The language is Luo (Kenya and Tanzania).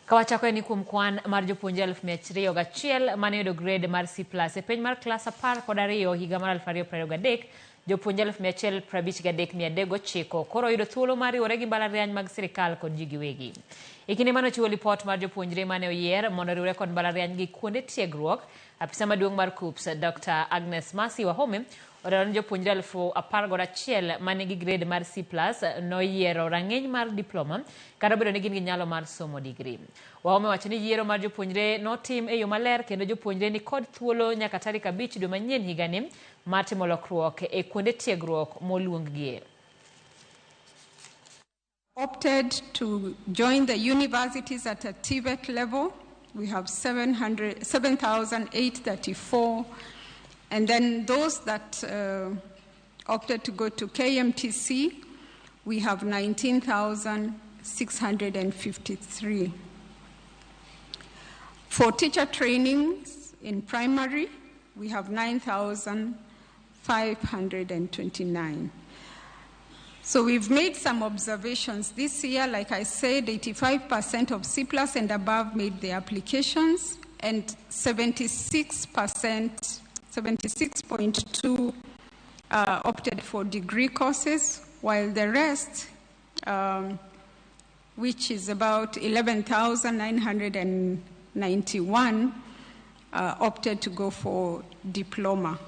Kawachako en ni kuom kwan mar jopuonjre 201,000 mane oyudo grade mar C+ e penj mar klas 12 higa mar 2023, jopuonje 153,309 koro oyudo thuolo mar riwore gi mbalariany mag sirikal kod ji giwegi. E kinde mane ochiwo lipot mar jopuonjre mane oyier mondo oriwre kod mbalariany gi kuonde tiegruok, apisa maduong' mar KUCCPS Dr. Agnes Mercy Wahome olero ni jopuonjre 11,000 manigi grade mar C+ noyiero rang'iny mar diploma kata obedo ni gin gi nyalo mar somo digri. Wahome wacho ni yiero mar jopuonjre notim e yo maler kendo jopuonjre ni kod thuolo nyaka tarik 5 dwe manyien higani mar timo lokruok e kuonde tiegruok moluonggie. Opted to join the universities at a TVET level, we have 7,834. And then those that opted to go to KMTC, we have 19,653. For teacher trainings in primary, we have 9,529. So we've made some observations this year. Like I said, 85% of C plus and above made the applications, and 76%, 76.2 opted for degree courses, while the rest, which is about 11,991, opted to go for diploma.